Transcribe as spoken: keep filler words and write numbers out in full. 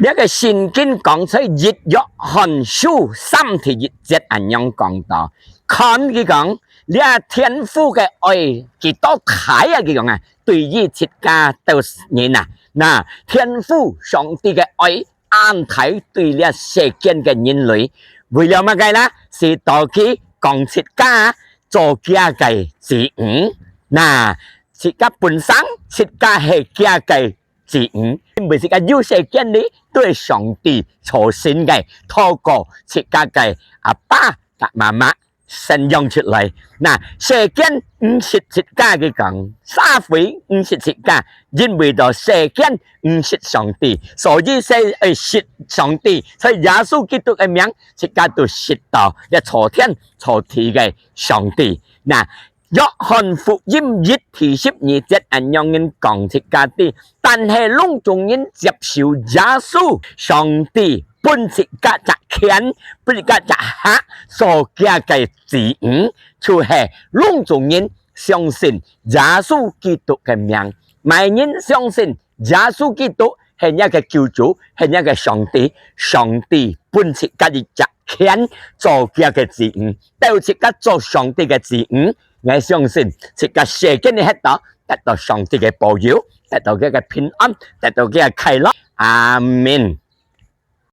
這个聖經講在一約翰書三第一節恁樣講到，看佢講，這天父个愛幾多大啊！佢講啊，對於自家兜人啊，那天父上帝个愛恁大對這世間个人類，為了麼个啦？係到佢降自家做佢个子女，那自家本身自家係佢个子女，因為自家有世間裡對上帝造成个，透過自家个阿爸佮媽媽生養出來。那世間毋識自家，佢講，社會毋識自家，因為到世間毋識上帝，所以係愛識上帝，在耶穌基督个名，自家都識到這造天造地个上帝。那約翰福音一第十二節恁樣講自家知，但係攏總人接受耶穌，上帝分自家隻權，分自家隻客，做佢个子女，就係攏總人相信耶穌基督个名。麼人相信耶穌基督係若个救主，係若个上帝，上帝分自家一隻權做佢个子女，兜自家做上帝个子女，𠊎相信自家世間裡歇到，得到上帝个保佑，得到佢个平安，得到佢个快樂。阿們。